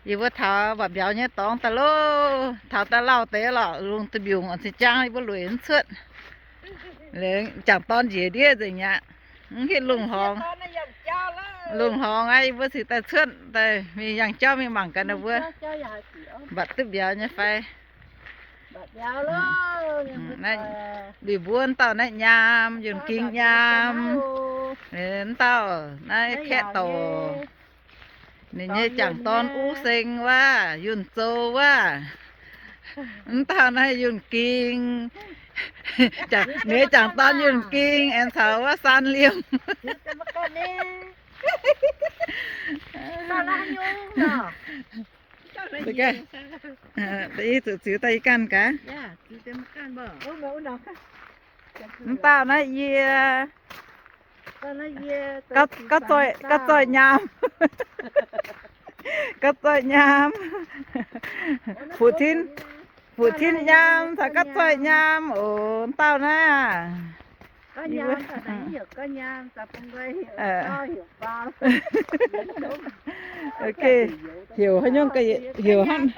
Yie mbuo taux mba'biaux nyei dorngx daaih loh, taux daaih lauh deix lorqc, lungh duih mbiungc oc, cing jang yie mbuo lueic mv cuotv. Jangc dorn njiec ndiev nzengc aqv. Mv hiuv lungh horngx. Lungh horngx aqv, yie mbuo cingx daaih cuotv daaih mingh yangh jauv mingh mangc gaax ninh mbuo mba'duqv mbiauz nyei fai. Naaiv, ninh mbuo wuov dauh naaiv nyaam, yunh ging nyaam. Wuov dauh naaiv kaeqv dorc. Ninh nyei jangc dorn uv seng wuov, yunh zoux wuov. Wuov dauh naaiv yunh ging. Ninh nyei jangc dorn yunh ging aengx caux wuov saan liemh. Zuqc ziux daaih yie ganh gaax. Wuov dauh naaiv yie. Gauh zoih nyaam. Gauh zoih nyaam. Fu-tin, fu-tin nyaam caux gauh zoih nyaam oc, wuov dauh naaiv. Ok, heuc haaix nyungc, heuc hnangv,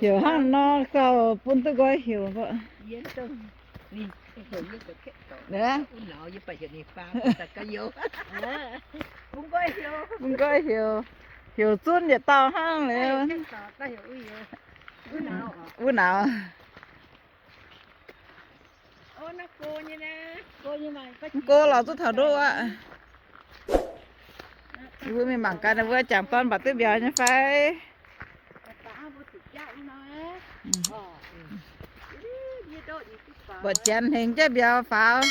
heuc hnangv nor gauh bun duqv nqoi heuc. Bun nqoi heuc, heuc zunv yietc dauh hnangv liuz. Wuov nauz. Mv go lorz duqv taux ndoqv aqv. Yie mbuo mingh mangc gaax ninh mbuo jangc dorn mba'duqv mbiauz nyei fai. Buatc janx hengx jaiv mbiauz faaux.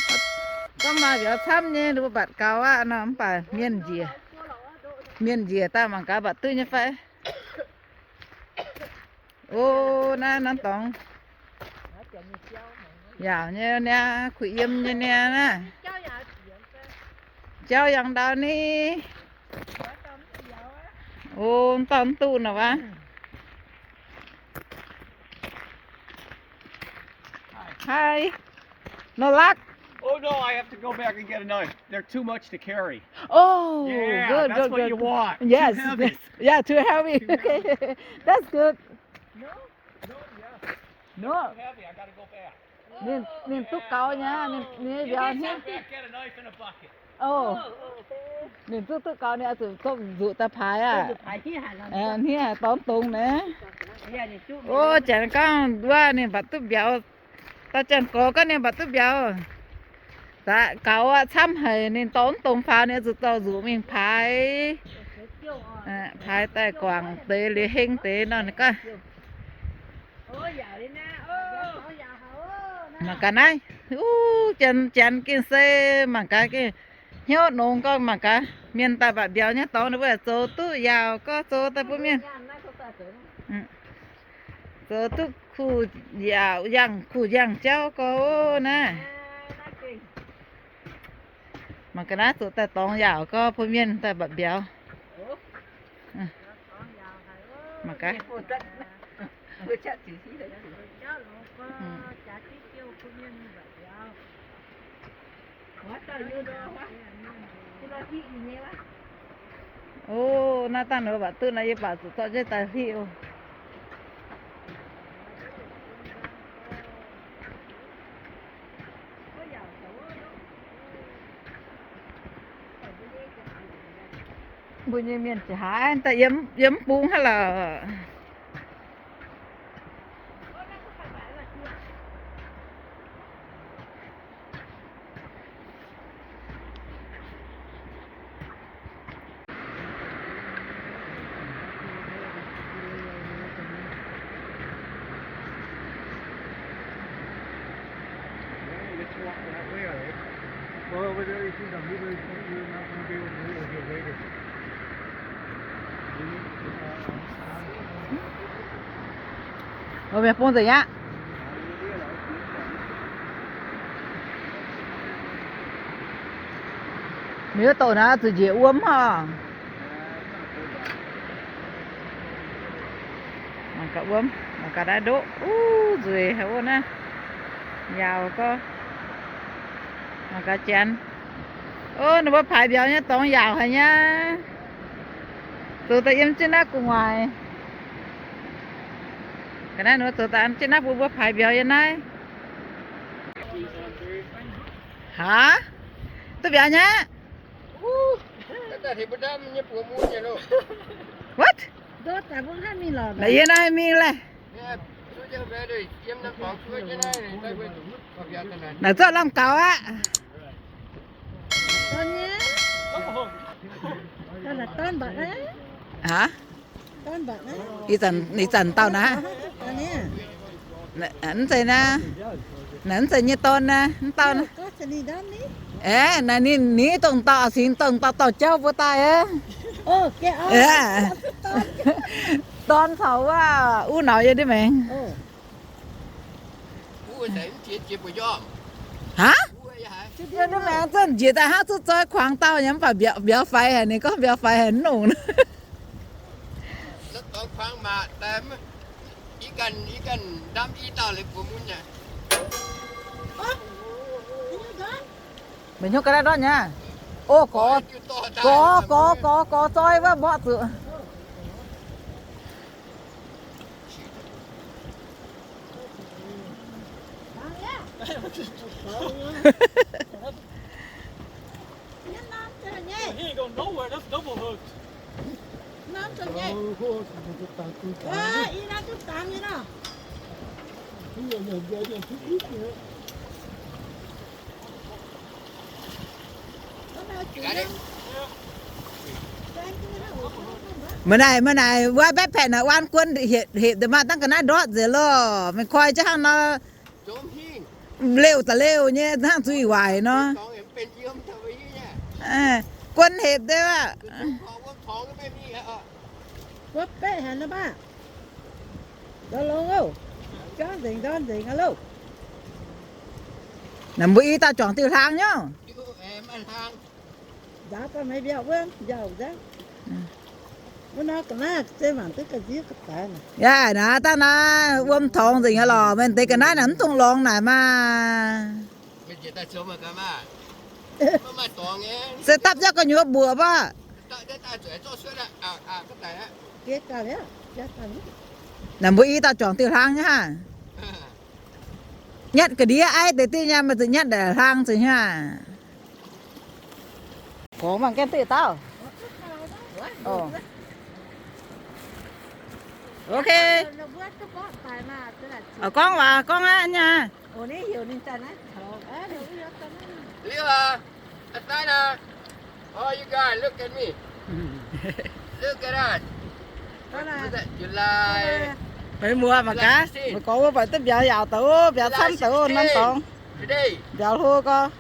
Gorngv maaih mbiauz camv nyei, ninh mbuo mbatc gaux aqv nor, mv baac mienh njiec, mienh njiec daaih mangc gaax mba'duqv nyei fai. O, naaiv norm dorngx yaauc nyei niaa, kuh yiem nyei niaa naaiv. Jauv yangh ndau ni. O, dauh mv duqv nor waac. Hi. No luck? Oh, no, I have to go back and get another. They're too much to carry. Oh, yeah, good, that's good, what good, you good. Want. Yes, too heavy. Yes. Yeah, too heavy. Too heavy. That's good. No? No, yeah. No. Too heavy. I gotta go back. Ninh, ninh duqv gaux nyei, ninh, ninh mbiauz hniev. Get a knife and a bucket. O, ninh duqv, duqv gaux ninh oix zuqc zorqv nzuqc daaih paaix aqv. Hniev haic dorngx dongz naaiv. O, janx gorngv wuov ninh mbatc duqv mbiauz, dauh janx-gorx gorngv ninh mbatc duqv mbiauz. Zaqc gaux aqv, camv haic, ninh dorngx dongz faaux ninh oix zuqc zorqv nzuqc mingh paaix. Paaix daaih guangc deix liuz heng deix nor ninh gorngv. Mangc gaax naaiv, uv, janx, janx gengh se mangc gaax gengh hnyouv nongx gorngv mangc gaax mienh daaih mba'biauz nyei dorngx ninh mbuo zoux duqv yaauc gorngv zoux daaih bun mienh. Zoux duqv kuh yaauc, yangh kuh yangh jauv gorngv naaiv. Mangc gaax naaiv zoux daaih dorngx yaauc gorngv bun mienh daaih mba'biauz. Mangc gaax. O, naaiv dangh ninh mbatc duqv naaiv yie baac zuqc zorqv jienv daaih hiuv. Mbuo nyei mienh ziouc haaix daaih yiem, yiem mv bung hnangv lorqc. Mbuo mienh bung nzengc aqv. Mienh wuov douc naaiv zuqc njiec wuom oc. Mangc gaax wuom, mangc gaax naaiv ndoqv, uv, nzueic haic wuov naaiv. Yaauc gorx. Mangc gaax janx. O, ninh mbuo paaix mbiauz nyei dorngx yaauc haic nyei. Zoux daaih yiem jienv naaiv gu'nguaaic. Ga'naaiv nor zoux daaih an jienv naaiv bun mbuo paaix mbiauz yiem naaiv. Haa? Duqv mbiauz nyei? What? Naaiv yie naaiv mingh laeh. Naaic zorqv lamh gaux aqv. Haa? Ih zanc, ih zanc dauh naaiv. Mv zeiz naaiv. Naaiv mv zeiz nyei dorn naaiv, mv dauh naaiv. Aeqv, naaiv ninh, ninh dongh dauh cingx dongh dauh dorh jauv mbuo daaih aqv. Dorn caux wuov uv nauz yiem ndiev maengx. Haa? Yiem ndiev maengx zanc njiec daaih hnangv zuqc zoi kuangx dauh nyei, mv baac mbiauz faix haic, ninh gorngv mbiauz faix haic mv longc. Meih hnyouv ga'naaiv ndortv nyei aqv? O, gorx, gorx, gorx, gorx, gorx zoi wuov mborqv zuqc. Meih naaic, meih naaic wuov backpack naaic, wuov guon hepc, hepc deix maaih dangh ga'naaiv ndortv nzengc loh. Meih koi jienv hnangv nor, leuh da'leuh nyei, hnangv zuiz waaic nor. Guon hepc deix aqv. Naaic mbuo i dauh juangc diuh hlang nyei. Yaac naaiv dangh naaiv wuom torngx nzengc nyei lorqc. Meih deix ga'naaiv naaic mv dungx lorngx naaic maah. Se dapv jienv gu'nyuoz mbuoqc mv baac. Naaic mbuo i dauh juangc diuh hlang nyei hnangv. Nyatv ga'ndiev aiv deix diuh nyei, meih zuqc nyatv ndaangc hlang zuqc nyei aqv. Gorngv mangc gaax diuh dauh. Ok. Gorngv waac gorngv aqv nyei. Liuz aqv, I find out. Oh, you guys, look at me. Look at us. July. Meih muoz mangc gaax, meih gorngv wuov mbuo duqv mbiauz yaauc deix, mbiauz camv deix, norm dorngx. Mbiauz hlo gorx.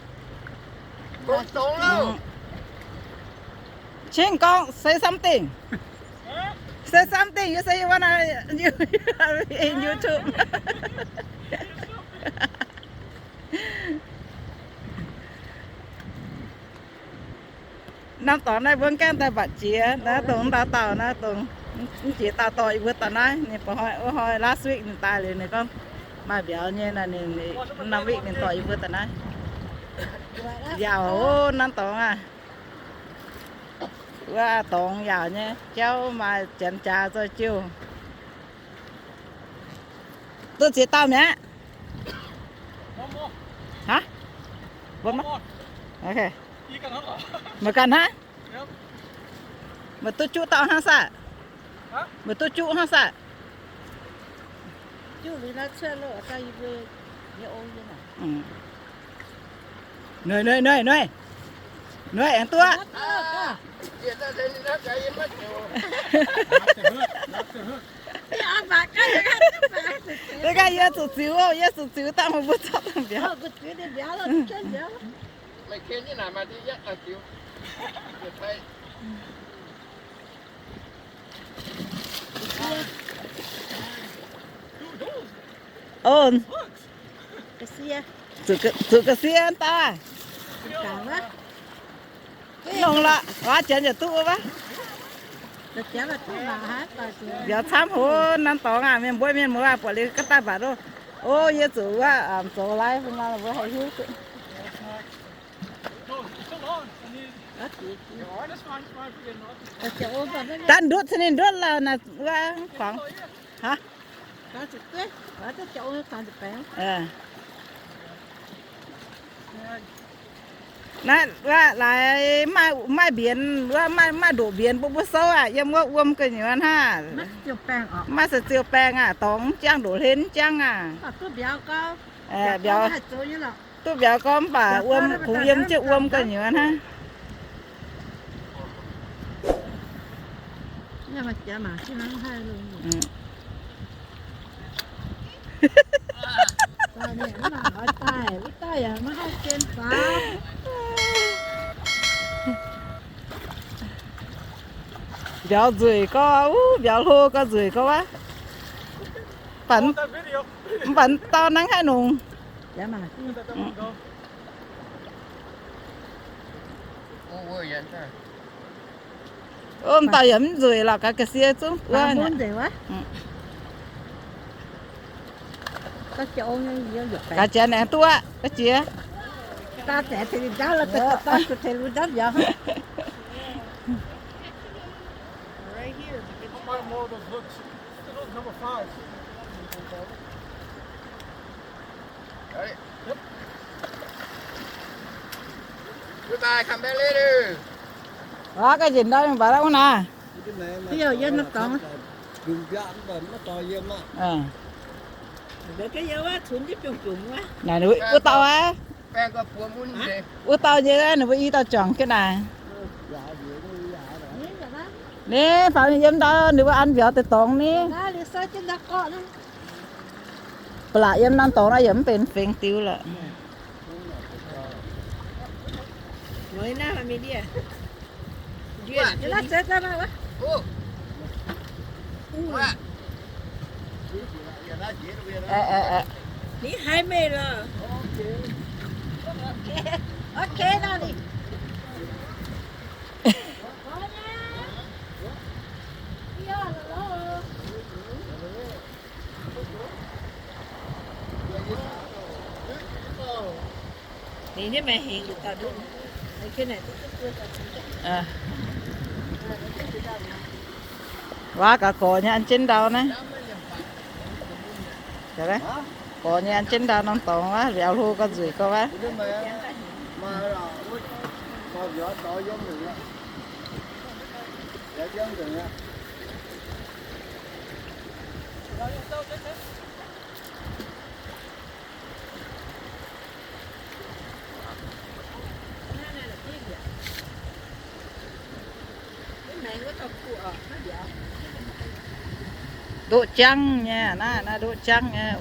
Cing gorngv, say something. Say something. You say you wanna, you, you in YouTube. Norm dorngx naaiv mbuo mv gaengh daaih mbatc jiex, naaiv dongh dauh dauh naaiv dongh mv jiex dauh dorh yie mbuo daaih naaiv. Ninh ba'hnoi wuov hnoi last week ninh daaih liuz ninh gorngv maaih mbiauz nyei, ninh norm week ninh dorh yie mbuo daaih naaiv. Yaauc ov, norm dorngx aah. Wuov dorngx yaauc nyei, jauv maaih janx jaax zoih jiouh. Duqv ziex dauh mi'aqv. Aa, meih ganh hnangv? Meih duqv juqv dauh hnangv saah? Meih duqv juqv hnangv saah? Nuei, nuei, nuei, aengx duqv. Yie zuqc ziux, yie zuqc ziux dangh meih mbuo zorqv dangh mbiauz. Zuqc ga'sie daaih. Longx lorqc, waac janx yaac duqv wuov. Mbiauz camv hlo, norm dorngx aah, mienh mbuo mienh muoz buatc liuz ga'daaih mbatc loh. O, yie zuqc wuov zoux live nor mbuo haih hiuv duqv. Daaih ndutv se ninh ndutv lauh naaic wuov kuangx. Naaiv wuov laaix maaih, maaih mbienx, wuov maaih, maaih ndoqc mbienx bun mbuo souv aqv. Yiem wuov wuom gu'nyuoz hnangv. Maaih se ziou baengh aqv, dorngx mv jangv, ndoqc hlen mv jangv aqv. Mbiauz, duqv mbiauz gorngv mv baac wuom, kungx yiem jienv wuom gu'nyuoz hnangv. Mbiauz nzueic gorx, wuov mbiauz hlo gorx, nzueic gorx wuov. Mv baac dau nangv haaix nongc. Mv dauh yaac mv nzueic lorqc, gaax ga'sie zungv wuov. Gaax jiex aengx duqv aqv, gaax jiex. Aav, ga'nyiec ndau mingh baac wuov naaic. Naaic wuov dauh aqv. Wuov dauh nyei, ninh mbuo i dauh juangc jienv naaic. Ninh faaux yiem ndau, ninh mbuo an mbiauz deix dorngx ni. Ba'laqc yiem norm dorngx naaiv yaac mv benx fengx diuh lorqc. Waav gaax gorx nyei an jienv ndau naaiv. Gorx nyei an jienv ndau norm dorngx wuov, mbiauz hlo gorx nzueic gorx wuov. Ndoqv jangv nyei, naaiv, naaiv ndoqv jangv nyei.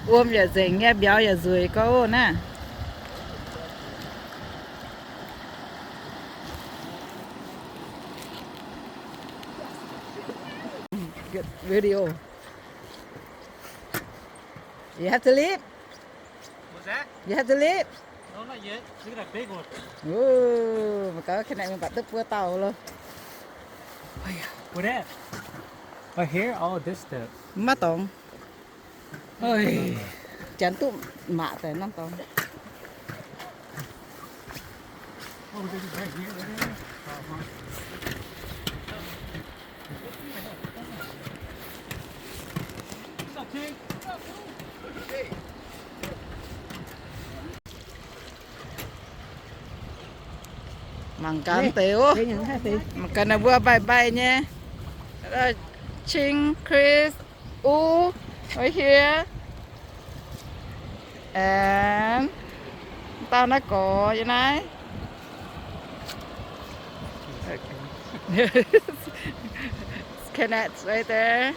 Wuom yaac nzengc nyei, mbiauz yaac nzueic gorx naaiv. Good video. You have to leave. What's that? You have to leave. No, not yet. Look at that big one. Ooh, mangc gaax, ka'naaiv mingh baac duqv buo dauh loh. What that? Right here, all this stuff. Maiv dorngx. Janx duqv maac daaih norm dorngx. Mangc gaax deix oc. Mangc gaax naaiv mbuo mbaih mbaih nyei. Ching, Chris, U, right here. And dauh naaiv gorx yiem naaiv. Kenneth right there.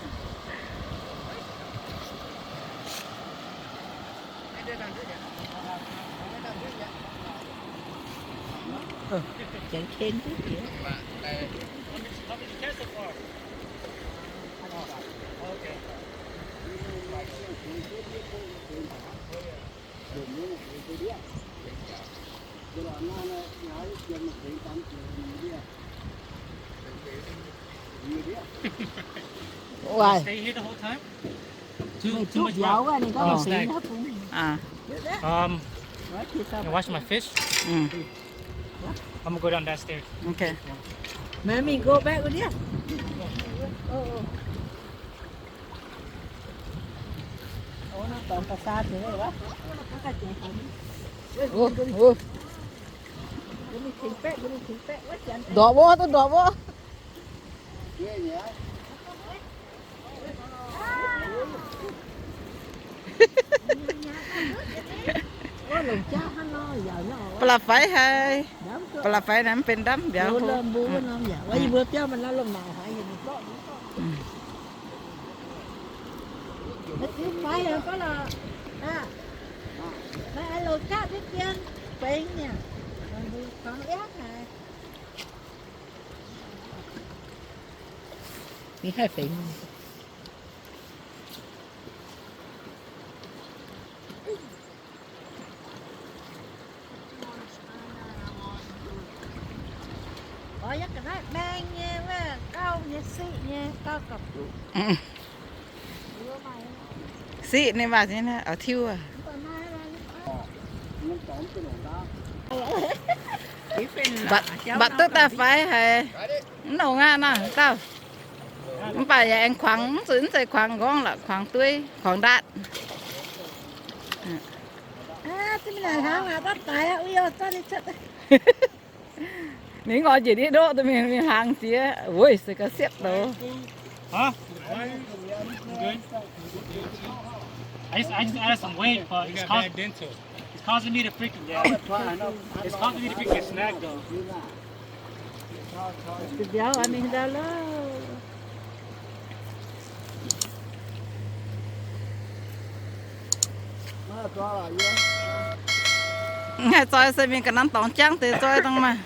Why? Stay here the whole time? Too, too much work. Oh. Ah. Um, I wash my fish. Mm. I'm gonna go down that stairs. Okay. Let me go back with you. Oh, oh. Oh, oh. Ndorpc wuov, duqv ndorpc wuov. Ba'laqc faix haic. Ba'laqc faix naaiv mv benx ndamv mbiauz. Ninh haih fengx. Siqv ninh maaih, oix tiuv aqv. Mv baac duqv daaih faix haic. Mv nongx aqv naaiv dauh. Mv baac yaac aengx kuangx, mv zeiz, mv zeiz kuangx nqorngv lorqc, kuangx dueiv, kuangx ndaatv. Ninh oix njiec ndiev ndoqv deix mingh, mingh hlang jiex, wuov se ga'siepv douz. Huh? Good. I just, I just added some weight, but it's causing, it's causing me to freaking, yeah. It's causing me to freaking snag, though. Haih zoi se mingh ga'naaiv dorngx jangv deix zoi dongh maaih.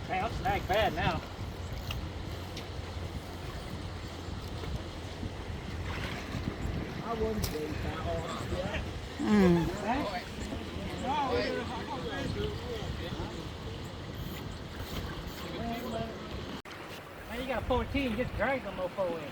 Hey, I'm snagged bad now. Mm. Man, you got fourteen, just drag the mofo in.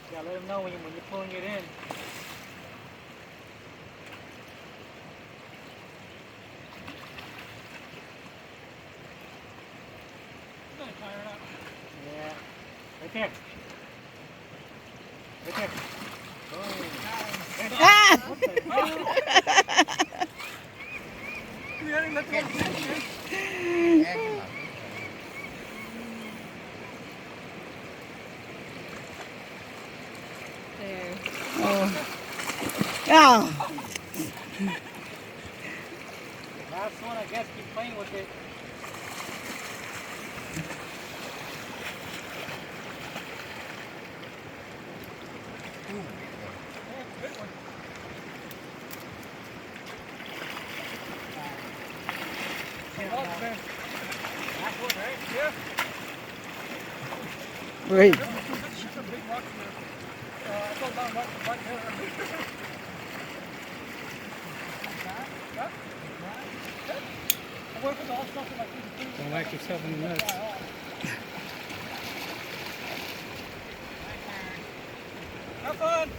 Yeah, let them know when you, when you're pulling it in. Yeah. Right there. Right there. Ah! There. Oh. Ah. Last one, I guess, keep playing with it. Ui. Don't whack yourself in the nuts. Have fun.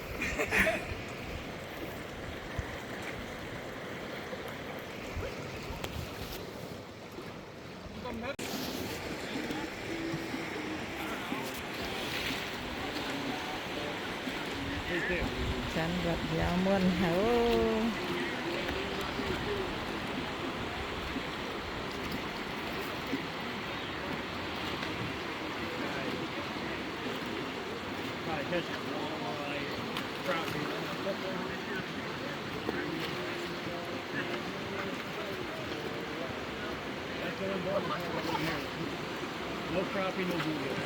Janx mbuatc mbiauz muonh haic oc. No crappie, no bluegill.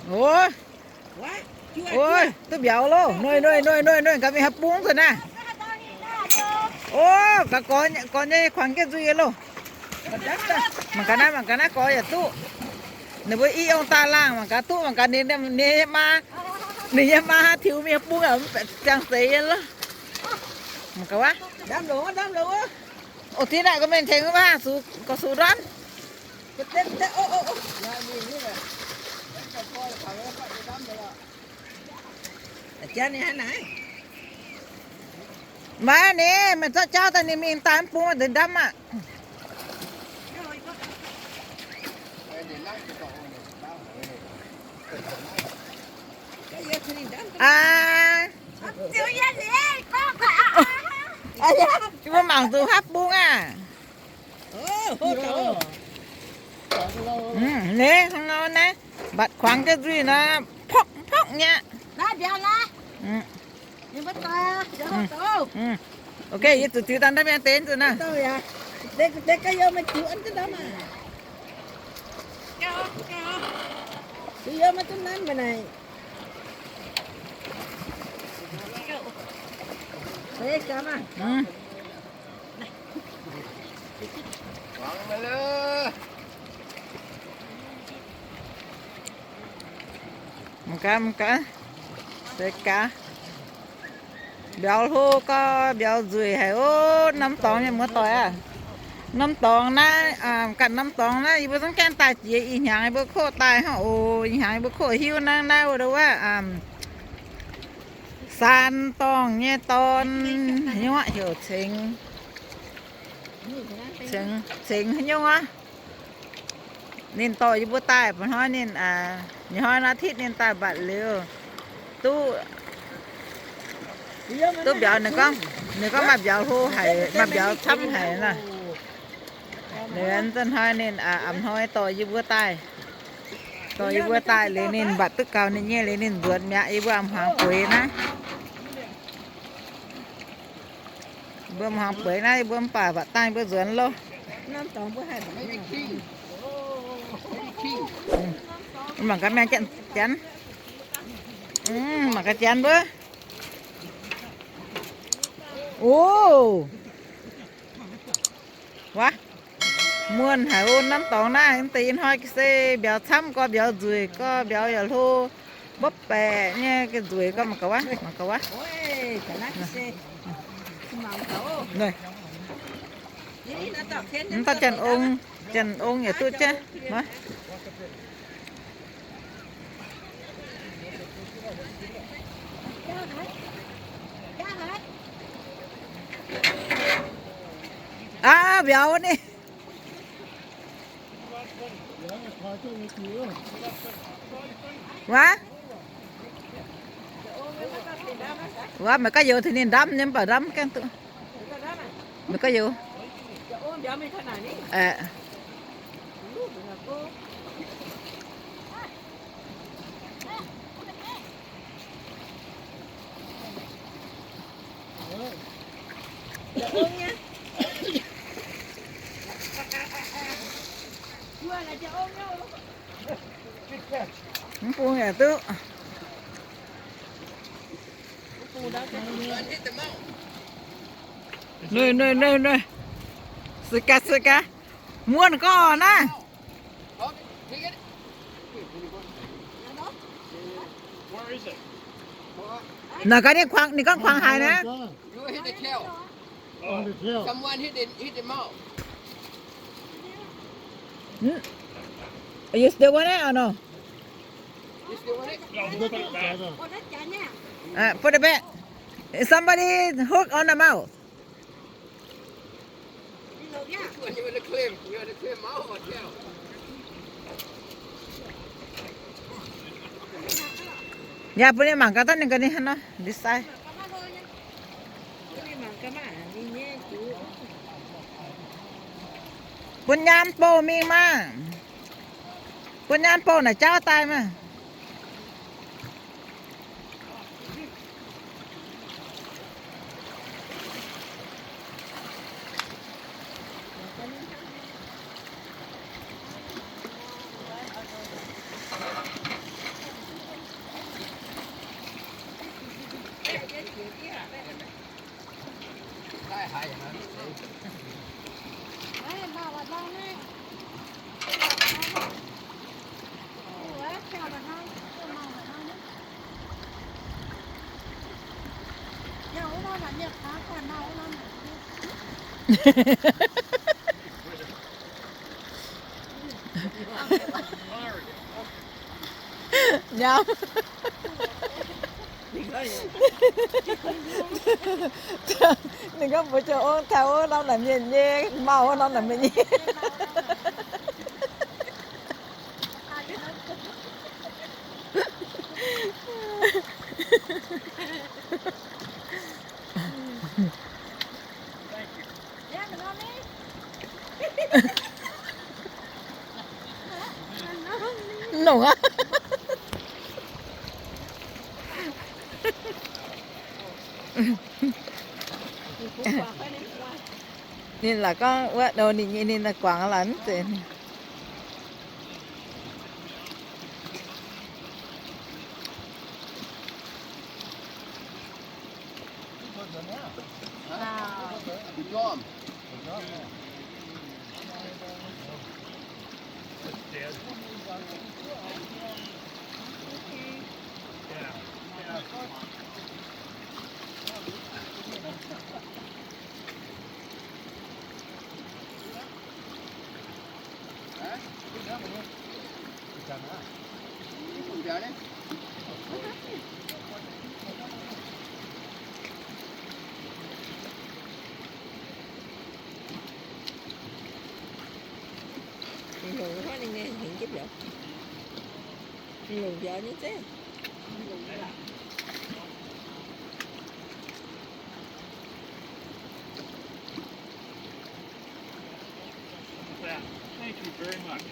Ov, duqv mbiauz loh. Noic, noic, noic, noic, noic, gaax mingh haaix bung zuqc naaiv. Ov, gaax gorx nyei kuangx jienv nzuih loh. Mangc gaax naaiv, mangc gaax naaiv gorx yaac duqv. Ninh mbuo i ong daaih laangh mangc gaax duqv, mangc gaax ninh, ninh nyei maa, ninh nyei maa tiux mingh bung yaac ziangh zeiz nyei loh. Mangc gaax wuov. Ov, tiv naaic gorngv mengh tengx wuov, zuqc, gorx zuqc ndorm. Maiv ninh, meih zorqv jauv daaih ninh mingh daaih mv bung deix ndamv aqv. Aa, yie mbuo mangc zuqc haav bung aqv. Ninh hnangv nor naaiv, mbatc kuangx jienv nzuih nor, pokv pokv nyei. Ok, yie zuqc tiux daaih ndamv mienh deix nzunc naaiv. Mangc gaax, mangc gaax, se gaax. Mbiauz hlo gau, mbiauz nzueic haic ov, norm dorngx nyei muoz-doic aah. Norm dorngx naaiv, ganh norm dorngx naaiv, yie mbuo zungv gaengh daaih jiex ih hnyangx yie mbuo koqv daaih hnangv oc. Ih hnyangx yie mbuo koqv hiuv naaiv, naaiv wuov, wuov, Saan dorngh nyei dorn, haaix nyungc heuc Cengx, Cengx haaix nyungc aqv. Ninh dorh yie mbuo daaih, mba'hnoi ninh, ih hnoi nor titv ninh daaih mbatc liuz, duqv, duqv mbiauz. Ninh gorngv, ninh gorngv maaih mbiauz hlo haic, maaih mbiauz camv haic nor. Liuz a'hnoi ninh, a'hnoi dorh yie mbuo daaih, dorh yie mbuo daaih liuz ninh mbatc duqv gaux ninh nyei liuz ninh nzuonx mi'aqv. Yie mbuo a'hmuangx bueix naaiv. Mbuo a'hmuangx bueix naaiv, yie mbuo mv baac mbatc dangh yie mbuo nzuonx loh. Mangc gaax mienh janx, janx. Mangc gaax janx mbuo. Ov! Wuov, muonh haic oc. Norm dorngx naaiv deix ih hnoi se mbiauz camv gorx, mbiauz nzueic gorx, mbiauz yaac hlo, mbopv baeqc nyei, ga'nzueic gorx. Mangc gaax wuov, mangc gaax wuov. Mv dauh janx ong, janx ong yaac duqv jienv. Aav, mbiauz ni. Wuov, wuov, meih gaav youz tengx ninh ndamv nyei, mv baac ndamv gaengh duqv. Meih gaav youz. Mv bung yaac duqv. Nuih, nuih, nuih, nuih. Se gaax, se gaax. Muonh gorx naaiv. Naaic gaax ninh kuangx, ninh gorngv kuangx haaix naaiv. Someone hit the, hit the mouth. Hmm? You still want it or no? You still want it? Uh, put it back. Somebody hook on the mouth. Which one you want to clean? You want to clean mouth or tail? Yaac bun ninh mangc gaax, dangh ninh gaax ninh hnangv nor, this side. Bun nyaam bouh mingh maah. Bun nyaam bouh naaic jauv daaih maah. Nyaam. Ninh gorngv mbuox Jong Ong taux wuov norm naaic mienh nyei, mauh wuov norm naaic mienh nyei. Nongc aqv. Ninh laaix gorngv wuov, ninh, ninh guangc laaix mv zeiz. Ninh longc hnangv ninh nyei hingx jienv mbiauz. Ninh longc mbiauz nyei zeiv. Thank you very much.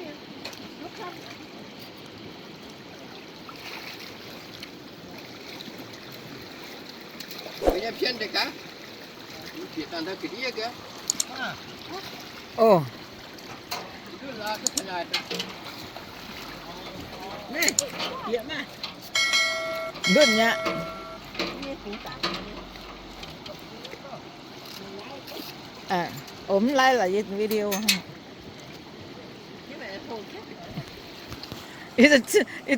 Ov. Ndutv mi'aqv. Ov, mv lai laaix yie video. Ih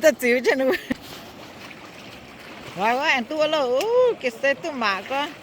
daaih ziux jienv. Waac wuov aengx duqv loh, ga'sie duqv maac gorngv.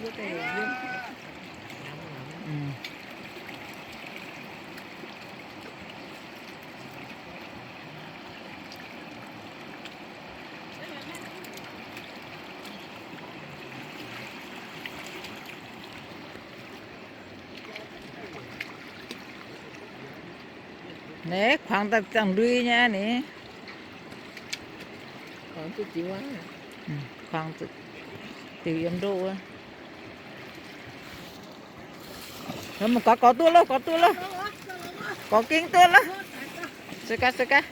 Duqv daaih loh. Naaiv kuangx daaih ziangh ndui nyei ni. Kuangx zuqc diux yiem ndoh wuov. Gorx, gorx duqv loh, gorx duqv loh. Gorx gengh duqv loh. Se gaax, se gaax.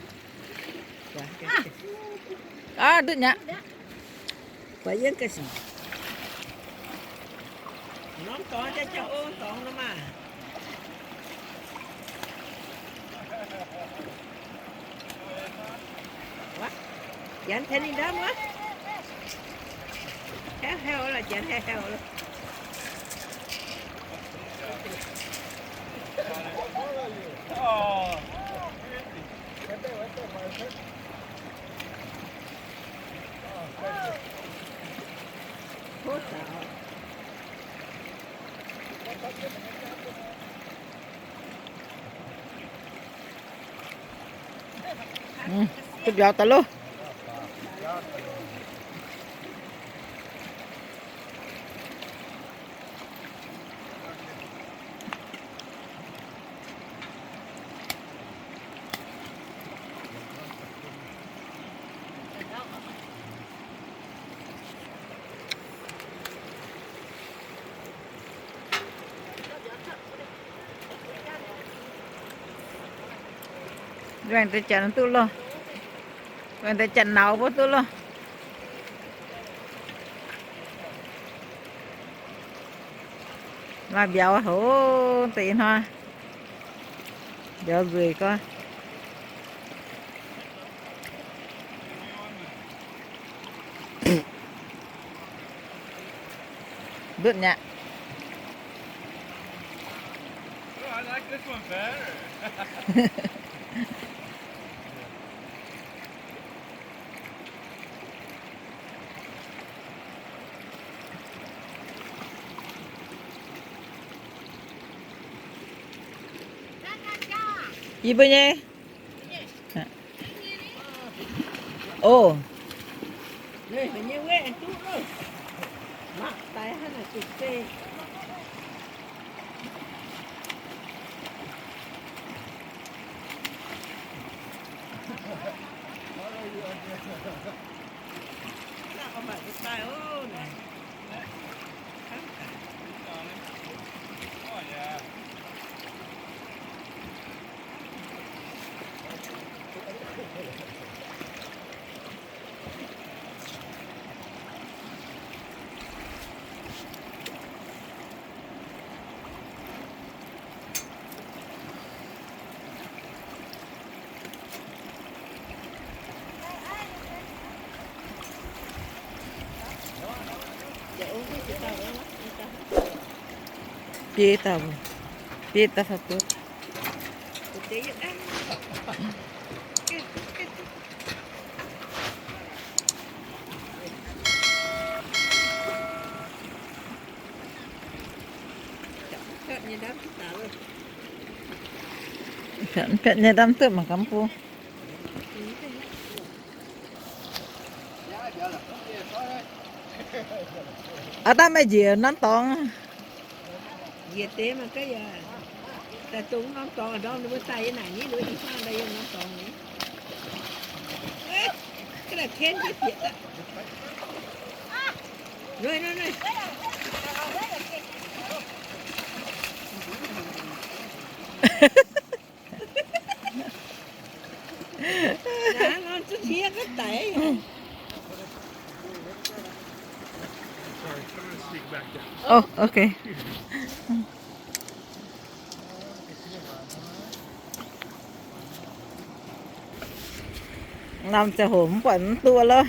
Aav, ndutv mi'aqv. Norm dorngx, jauv-ong dorngx nor maah. Janx tengx ninh ndamv wuov. Heuc heuc lorqc, janx heuc heuc lorqc. Duqv mbiauz daaih loh. Waengh deix janx duqv loh. Waengh deix janx nauz mbuo duqv loh. Maaih mbiauz hov deix hnoi. Mbiauz nzueic gorx. Ndutv nyei. Yie mbuo nyei. Ov. Bieiv dauh, bieiv dauh fai buo. Mv piatv nyei ndamv duqv mangc gaax mv bung. Aav dangh meih njiec norm dorngx. Njiec deix mangc gaax yaac daaih dongh norm dorngx ndorm ninh mbuo daaih yiem naaic ni, ninh mbuo i faang daaih yiem norm dorngx ni. Ga'naaiv ken jienv bieqc daaih. Nuei, nuei, nuei. Ov, ok. Namh ziangh hoc mv buatc mv duqv loh.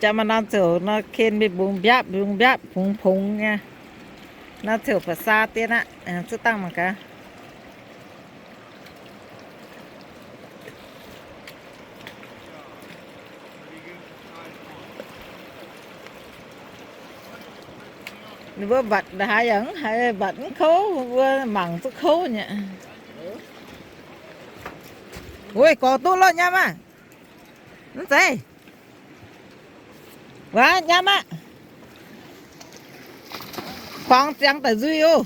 Jangx maaih namh ziangh hoc nor ken mingh mbungx mbiapv mbungx mbiapv pungx pungx nyei. Namh ziangh hoc baac saa dien aqv, zuqc dangh mangc gaax. Ninh mbuo mbatc haaix yaac mv haiz, mbatc mv kouv, mbuo mangc zuqc kouv nyei. Oi, gorx duqv loh, nyaam aqv. Mv zeiz. Waac nyaam aqv. Kuangx ziangx daaih nzuih oc.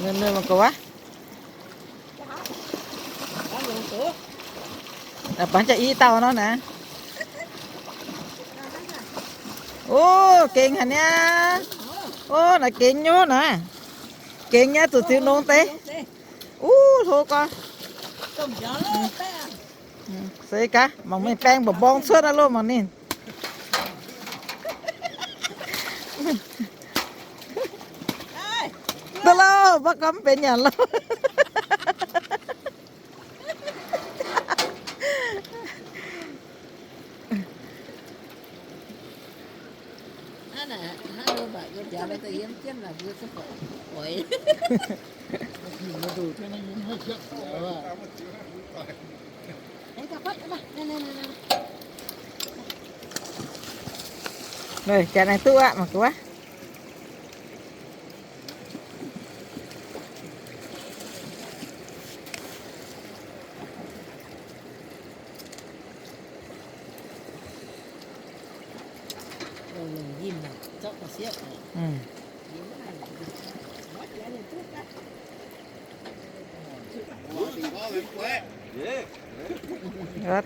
Mienh mienh mangc gaax wuov. Bangc jaax i dauh nor naaic. Ov, gengh haic niaa. Ov, naaic gengh nyei naaic. Gengh nyei, zuqc ziux nongx deix. Ov, hlo gorx. Se gaax, mangc mingh baeng mborqv mborng cuotv aqv loh, mangc ninh. Duqv loh, mv baac gorngv mv benx nyanc loh. Jaax naaiv duqv aqv, mangc gaax wuov.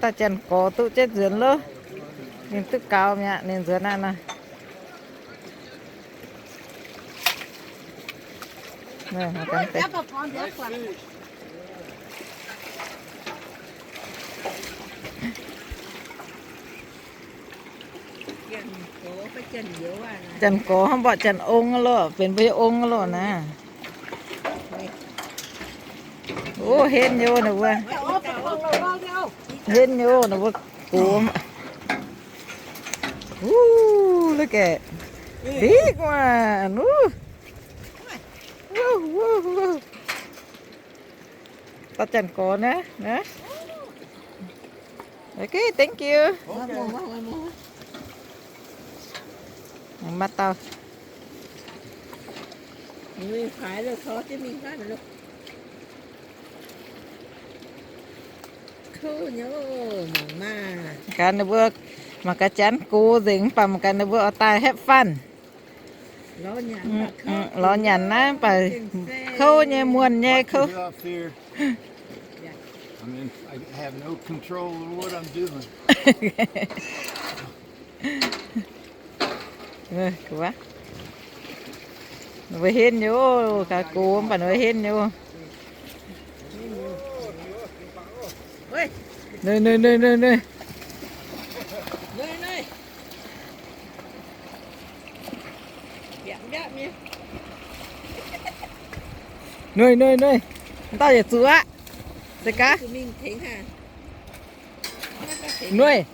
Daaih janx gorx duqv jienv nzuonx loh. Ninh duqv gaux mi'aqv, ninh nzuonx aqv nor. Janx-gorx hnangv mborqv janx-ong loh, benx mbuo nyei ong loh naaiv. Ov, henv nyei ov, ninh mbuo henv nyei ov, ninh mbuo gox. Ov, look at big one. Ov, ov, ov, ov. Dauh janx-gorx naaiv, naaiv. Okay, thank you. Maaih dauh. Gaax ninh mbuo mangc gaax janx gox nzengc, mv baac mangc gaax ninh mbuo oix daaih have fun. Lorz nyanc naaiv, mv baac kouv nyei, muonh nyei kouv. I mean, I have no control over what I'm doing. Ninh mbuo henv nyei, gaax gox mv baac ninh mbuo henv nyei. Nuih, nuih, nuih, nuih, nuih. Nuih, nuih, nuih. Dauh yietc zuqc aqv. Se gaax. Nuih.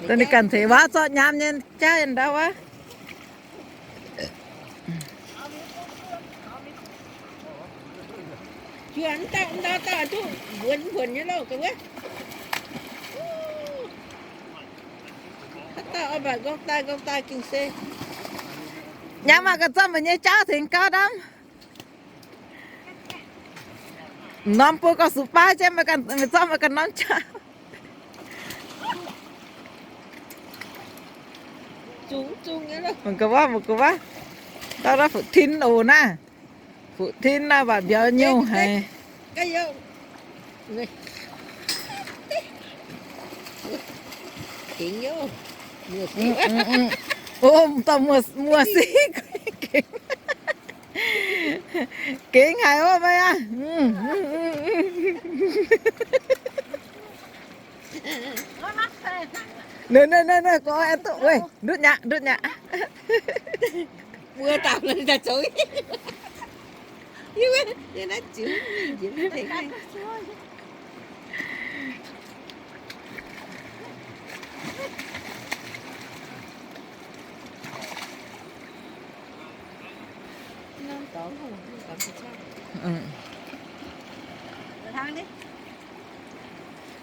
Dongh ninh ganh ceix waac zorqv nyaam nyei jaav ndau wuov. Nyaam maaih ganh zorqv meih nyei jauv tengx gauv ndamv. M'norm bun gauh sux baav jienv meih ganh, meih zorqv meih ganh norm jauv. Mangc gaax wuov, mangc gaax wuov. Dauh naaiv fu'tin oc naaiv. Fu'tin naaiv mv baac mbiauz nyungc haic. Ov, dauh muoz siqv gengh, gengh haic ov meih aac. Nuih, nuih, nuih, nuih, gorx aengx duqv, weih, ndutv nyaqv, ndutv nyaqv. Mbuo daaih zoux.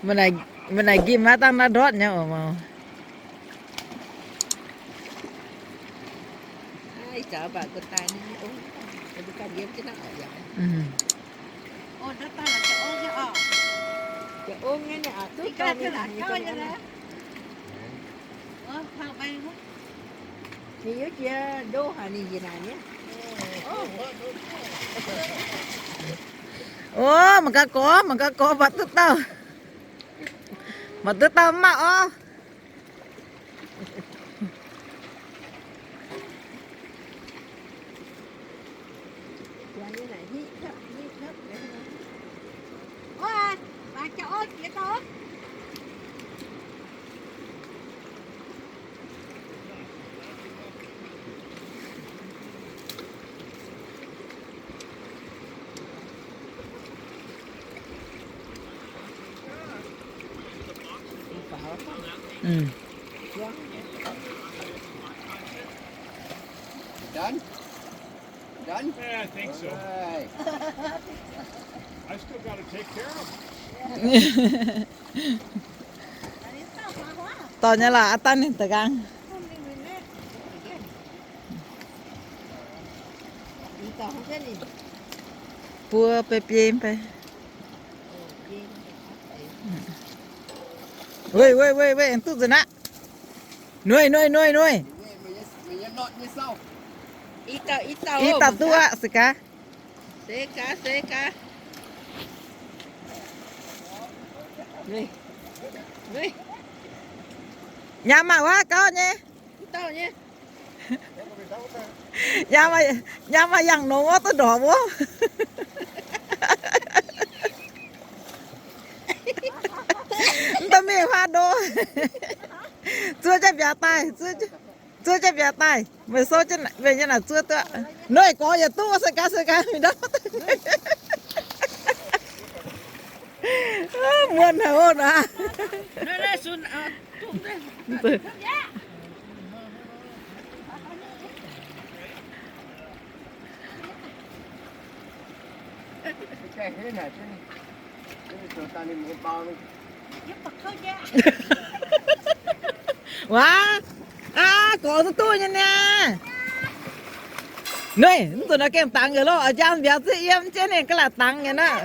Mv naaic, mv naaic nqimh maiv dangh naaiv ndortv nyei oc mauh. Ov, mangc gaax gorx, mangc gaax gorx, mv baac duqv dauh, mv baac duqv dauh mv maaih orv. Mm. Done? Done? Yeah, I think so. All right. I still gotta take care of it. Dorh nyei lorqc, aav dangh ninh da'nqaang. Buo biei biei fai. Weih, weih, weih, weih, duqv nzunc aqv. Nuih, nuih, nuih, nuih. I dauh duqv aqv, se gaax. Nyaam maaih wuov gauv nyei. Nyaam maaih, nyaam maaih yangh nongx wuov duqv ndorpc wuov. Mv deix mingh huaav ndo. Zuov jienv mbiauz daaih, zuov jienv mbiauz daaih. Meih souv jienv, meih nyei naaic zuov duqv. Noiv gorx yietc duqv se gaax se gaax mingh ndau. Muonh haic oc naaic. Waac, aa, gorx duqv duqv nyei niaa. Noiv, mv zuqc nor gengh dangx nqa'haav loh, a'jang mbiauz zieqv yiem jienv ninh ga'laaic dangx nyei naaiv.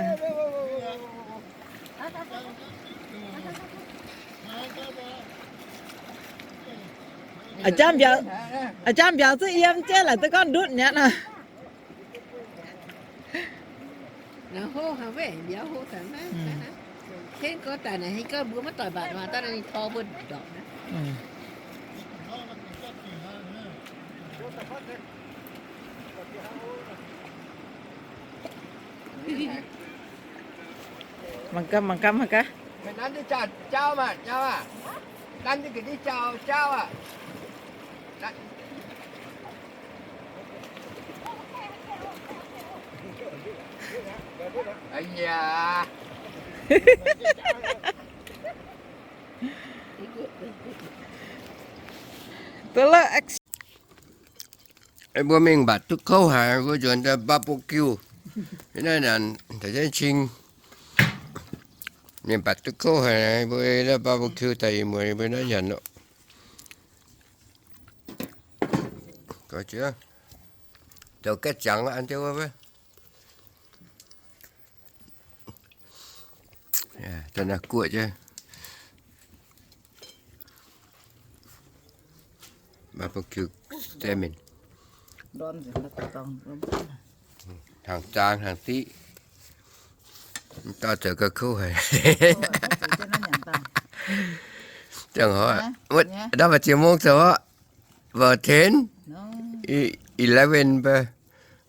A'jang mbiauz, a'jang mbiauz zieqv yiem jienv laaic duqv gorngv ndutv nyei naaiv. Naaiv hov hnangv, mbiauz hov hnangv. Kengv gorngv daaih naaic, haaix gorngv mbuo maiv doic mbatc nor, daaih ninh tor mbuo ndorpc naaiv. Mangc gaax, mangc gaax, mangc gaax. Mbuo mingh mbatc duqv kouv haic, mbuo nzuonx barbecue. Naaiv naanc taux jienv cing, mingh mbatc duqv kouv haic, mbuo barbecue daaih ih muonz mbuo naaiv nyanc loh. Zoux gaeqv ziangx an jienv wuov. Daaih naaiv guoqv jienv. Barbecue salmon. Hnangv zaang hnangv diqv. Mv dauh zoux gauh kouv haic. Ziangh hoc, ndau maaih ziex mong zoux oc. About ten? Eleven ba.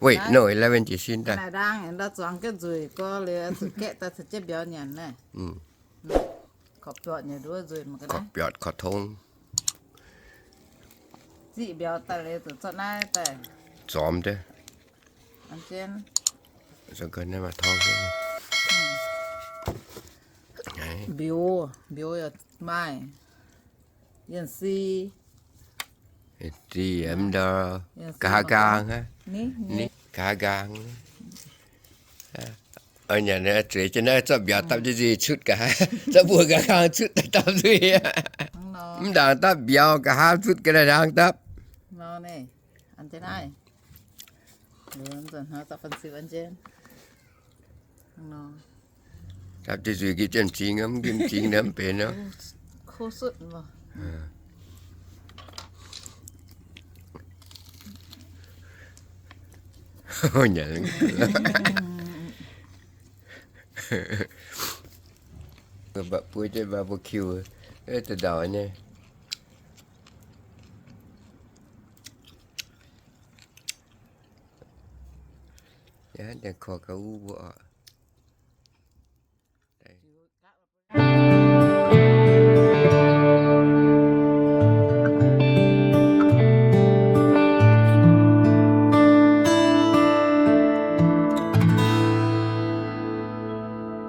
Wait, no, eleven jiez sin daaih. Korv biortc, korv tong. Ziqv mbiauz daaih liuz zuqc zorqv naaiv daaih zormx daaih. Mbiauz, mbiauz yaac maaih. Yienh si. Yienh si, mv ndau. Nqa'haav nqaang, nqa'haav nqaang. Nyanc zueiz jienv naaiv zorqv mbiauz dapv jienv nzuih cutv nqa'haav, zorqv mbuo nqa'haav nqaang cutv daaih dapv nzuih. Mv ndaangc dapv mbiauz nqa'haav cutv ga'naaiv ndaangc dapv. Dapv jienv nzuih gitv jienv m'zing, m'zing nor mv benx nor. Mba'buo jienv barbecue, za'ndauh nyei. Yaac korv gauh uv mbuo oc.